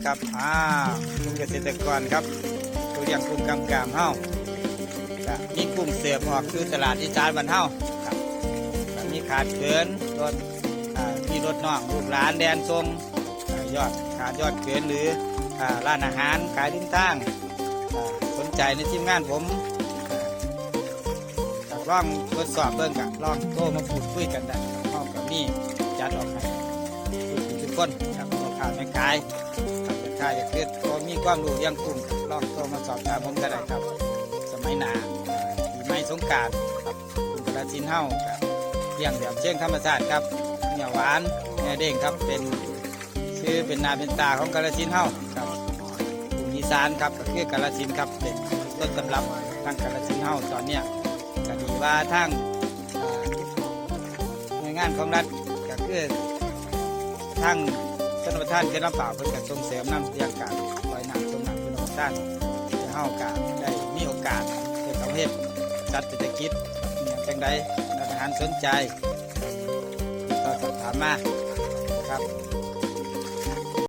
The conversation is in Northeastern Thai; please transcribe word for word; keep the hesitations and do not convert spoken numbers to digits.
ครับ อ่า กลุ่มเกษตรกรครับ ผู้เลี้ยงกุ้งกำกามเฮา ก็มีกุ้งเสิร์ฟออกสู่ตลาดอีสานบ้านเฮา ครับ ก็มีขาดเขิน รถ อ่า มีรถน้องลูกหลานแล่นส่ง อ่า ยอดขาดยอดเขิน หรือ อ่า ร้านอาหารขายริมทาง อ่า สนใจในทีมงานผม อ่า อยากลองทดสอบเบิ่ง ก็ลองโทรมาพูดคุยกันได้ เฮาก็มีจัดออกให้ทุกผู้ทุกคนครับ พ่อค้าแม่ขายครับ ถ้าอยากเฮ็ด พอมีความรู้เรื่องกุ้ง ลองโทรมาสอบถามผมก็ได้ครับ สมัยหน้า ปีใหม่สงกรานต์ครับ กุ้งกาฬสินธุ์เฮาครับ เลี้ยงแบบเชิงธรรมชาติครับ เนื้อหวาน เนื้อเด้งครับ เป็น ชื่อเป็นหน้าเป็นตาของกาฬสินธุ์เฮาครับ กุ้งอีสานครับ ก็คือกาฬสินธุ์ครับ เป็นต้นตำรับทางกาฬสินธุ์เฮาตอนเนี้ย ก็ดีว่าทาง อ่า หน่วยงานของรัฐ ก็คือทางชลประทานเขตลำปาว เพิ่นก็ส่งเสริมนำเรื่องการปล่อยน้ำ ส่งน้ำชลประทาน เพื่อเฮาก็ได้มีโอกาสได้เข้าเฮ็ดจัดเศรษฐกิจ อย่างจังใด ร้านอาหารสนใจ ติดต่อสอบถามมาครับ